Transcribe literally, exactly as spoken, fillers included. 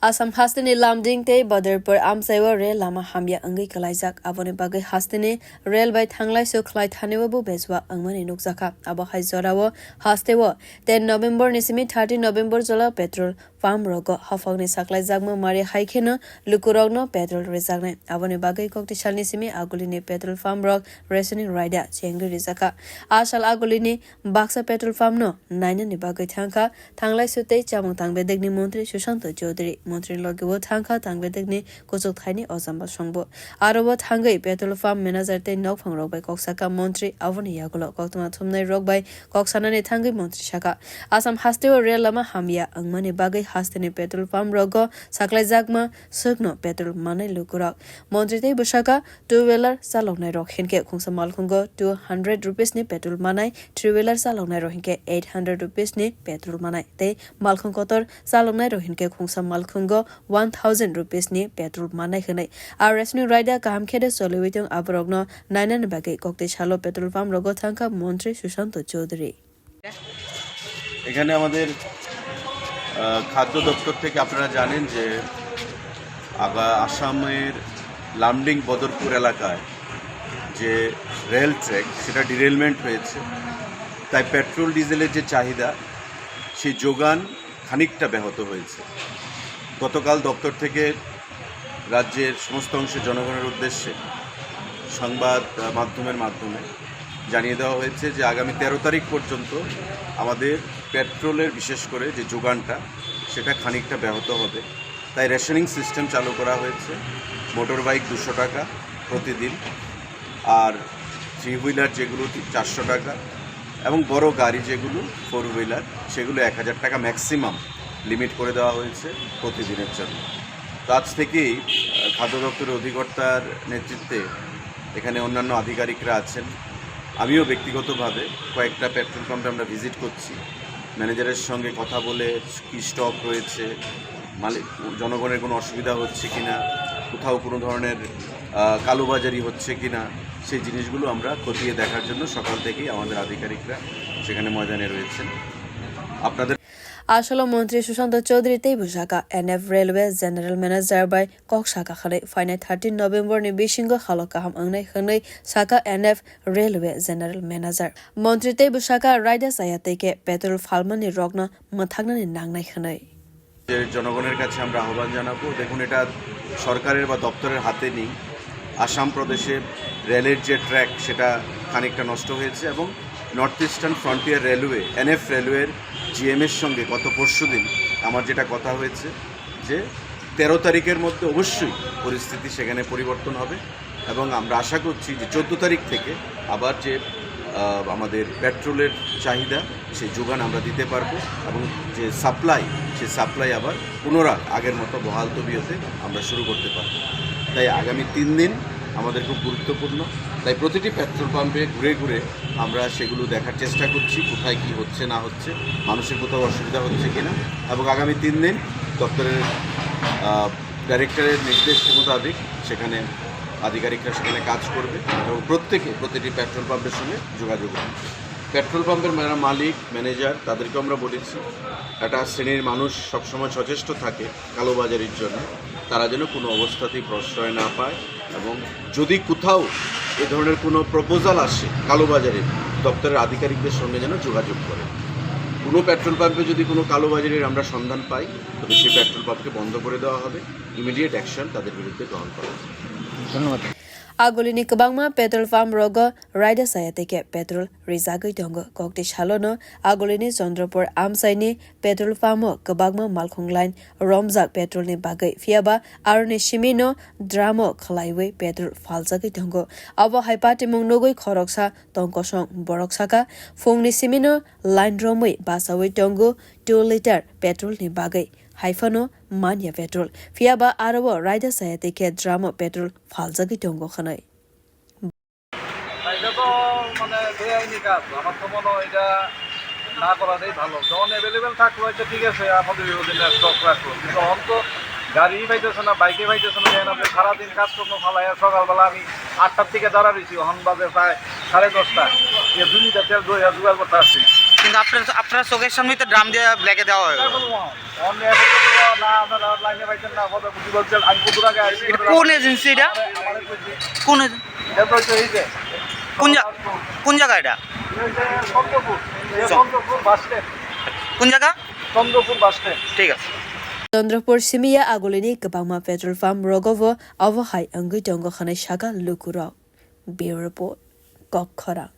Assam hasteni Lumding tei Badarpur amchaio rel lama hamya wngwi kwlaijak, aboni bagwi hasteni rel bai thanglai su khlai thanio bo bejua wngmani nukjakha. Abo hai jorao hasteo ten November ni simi thirty November jola petrol pump rogo haphangni saklaijakma mari hai kheno lukurokno petrol rijaknai. Aboni bagwi kokti salni simi agulini petrol pump rok rationing raida chengwi rijakha. A sal agulini baksa petrol pump no nainani bagwi thangkha thanglai su tei chamung tangbedekni montri Sushanta Chowdhury. Montri logio thangkha tangbedekni kuchuk thaini Ojamba Songbo. Aro o thangwi petrol pump manager tei nokphang rok bai kok saka montri, aboni yagulo koktwma thumnai rok bai kok sanani thangwi montri saka, Assam hasteo rel lama hamya wngmani bagwi hasteni petrol pump rogo saklaijakma swkno petrol manai lukurok. Montri tei bwsaka two wheeler chaloknai rok hinkhe khungsa malkhungo two hundred rupees ni petrol manai, three wheeler chaloknai rok hinkhe eight hundred rupees ni petrol manai tei malkhung kotor chaloknai rok hinkhe khungsa malkhungo one thousand rupees ni petrol manai hwnwi. A rationing raida kaham khe de choliwi tong aborokno nainani bagwi kokti salo petrol pump rogo thangkha montri Sushanta Chowdhury. এখানে আমাদের আহ, খাদ্য দপ্তর থেকে আপনারা জানেন যে আগা আসামের লামডিং বদরপুর এলাকায় যে রেল ট্র্যাক, সেটা ডিরেলমেন্ট হয়েছে। তাই পেট্রোল ডিজেলের যে চাহিদা, সেই যোগান খানিকটা ব্যাহত হয়েছে। গতকাল দপ্তর থেকে রাজ্যের সমস্ত অংশের জনগণের উদ্দেশ্যে সংবাদ আহ, মাধ্যমের মাধ্যমে জানিয়ে দেওয়া হয়েছে যে আগামী তেরো তারিখ পর্যন্ত আমাদের পেট্রোলের, বিশেষ করে যে যোগানটা, সেটা খানিকটা ব্যাহত হবে। তাই রেশনিং সিস্টেম চালু করা হয়েছে। মোটর বাইক দুশো টাকা প্রতিদিন, আর থ্রি হুইলার যেগুলো তি- চারশো টাকা, এবং বড় গাড়ি যেগুলো ফোর হুইলার, সেগুলো এক হাজার টাকা ম্যাক্সিমাম লিমিট করে দেওয়া হয়েছে প্রতিদিনের জন্য। তো আজ থেকেই আহ, খাদ্য দপ্তরের অধিকর্তার নেতৃত্বে এখানে অন্যান্য আধিকারিকরা আছেন। আমিও ব্যক্তিগতভাবে কয়েকটা পেট্রোল পাম্পে আমরা ভিজিট করছি। ম্যানেজারের সঙ্গে কথা বলে কি স্টক রয়েছে, মালিক, জনগণের কোনো অসুবিধা হচ্ছে কিনা, কোথাও কোনো ধরনের আহ, কালোবাজারি হচ্ছে কিনা, সেই জিনিসগুলো আমরা খতিয়ে দেখার জন্য সকাল থেকেই আমাদের আধিকারিকরা সেখানে ময়দানে রয়েছেন। আপনাদের Asolo montri Sushanta Chowdhury tei bwsaka N F Railway General Manager bai kok saka hwnwi phainai thirteen November ni bisingo halo kaham wngnai hwnwi saka N F Railway General Manager. Montri tei bwsaka raida chaya tei khe petrol phalmani rokno mwthaknani nangnai hwnwi. যে জনগণের কাছে আমরা আহ্বান জানাবো, দেখুন, এটা সরকারের বা দপ্তরের হাতে নেই। আসাম প্রদেশে রেলের যে ট্র্যাক, সেটা খানিকটা নষ্ট হয়েছে এবং north eastern frontier railway, NF রেলওয়ের জিএম এর সঙ্গে গত পরশুদিন আমার যেটা কথা হয়েছে যে তেরো তারিখের মধ্যে অবশ্যই পরিস্থিতি সেখানে পরিবর্তন হবে। এবং আমরা আশা করছি যে চোদ্দ তারিখ থেকে আবার যে আহ, আমাদের পেট্রোলের চাহিদা, সেই যোগান আমরা দিতে পারবো এবং যে সাপ্লাই, সেই সাপ্লাই আবার পুনরায় আগের মতো বহাল তবিয়তে আমরা শুরু করতে পারবো। তাই আগামী তিন দিন আমাদের খুব গুরুত্বপূর্ণ। তাই প্রতিটি পেট্রোল পাম্পে ঘুরে ঘুরে আমরা সেগুলো দেখার চেষ্টা করছি, কোথায় কি হচ্ছে না হচ্ছে, মানুষের কোথাও অসুবিধা হচ্ছে কিনা। এবং আগামী তিন দিন দপ্তরের আহ, ডাইরেক্টরের নির্দেশ মোতাবেক সেখানে আধিকারিকরা সেখানে কাজ করবে এবং প্রত্যেকে প্রতিটি পেট্রোল পাম্পের সঙ্গে যোগাযোগ রাখবে। পেট্রোল পাম্পের যারা মালিক, ম্যানেজার, তাদেরকে আমরা বলেছি, একটা শ্রেণীর মানুষ সবসময় সচেষ্ট থাকে কালোবাজারির জন্য, তারা যেন কোনো অবস্থাতেই প্রশ্রয় না পায় এবং যদি কোথাও এ ধরনের কোনো প্রপোজাল আসে কালোবাজারির, দপ্তরের আধিকারিকদের সঙ্গে যেন যোগাযোগ করে। কোনো পেট্রোল পাম্পে যদি কোনো কালোবাজারির আমরা সন্ধান পাই, তবে সেই পেট্রোল পাম্পকে বন্ধ করে দেওয়া হবে, ইমিডিয়েট অ্যাকশন তাদের বিরুদ্ধে গ্রহণ করা হবে। ধন্যবাদ। Agulini kwbangma petrol pump rogo raida chaya tei khe petrol rijagwi tongo. Kokti salono agulini Chandrapur amchaini petrol pump o kwbangma malkhung line romjak petrol ni bagwi, phiyaba aroni simi no drum o khwlaiwi petrol phaljagwi tongo. Abo hai patimung nugwi khoroksa tongkosong borok saka, phungni simi no line romwi bachawi tongo two litre petrol ni bagwi. Hai phano manya petrol. Phiyaba aro o raida chaya tei khe drum o petrol phaljagwi tongo hwnwi. এটা তো মানে বেআইনি কাজ, আমার তো মনে হয় এটা না করাটাই ভালো। যখন অ্যাভেলেবেল থাকলো হয়তো ঠিক আছে, আমাদের বিপদে স্টক রাখলো, কিন্তু এখন তো গাড়ি পাইতেছে না, বাইকে পাইতেছে না, দেখেন আপনি সারাদিন কাজকর্ম ফালাইয়া সকালবেলা আমি আটটার থেকে দাঁড়া রয়েছি, এখন বাজে প্রায় সাড়ে দশটা, এই দুই লিটার তেল জোগাড় করতে আসছি। কিন্তু আপনার, আপনার চোখের সামনেই তো ড্রাম দিয়ে ব্লেকে দেওয়া হয়। অন্য এখন তো না, আপনারা লাইনে পাইছেন না, কত বুঝি বলছেন, আমি কত টাকা আসছি, এটা কোন এজেন্সি এটা? আমার, আমার বুঝি। কোন এজেন্সি? এটা তো হচ্ছে এই যে কোন জা-, কোন জায়গা এটা? এই যে চন্দ্রপুর, এই যে চন্দ্রপুর বাস স্ট্যান্ড। কোন জায়গা? Chandrapur bus stand. ঠিক আছে। Chandrapur simi ya agulini kwbangma petrol pump rogo bo abo hai wngwi tongo hwnwi saka lukurok. Bureau Report, Kokkhorang.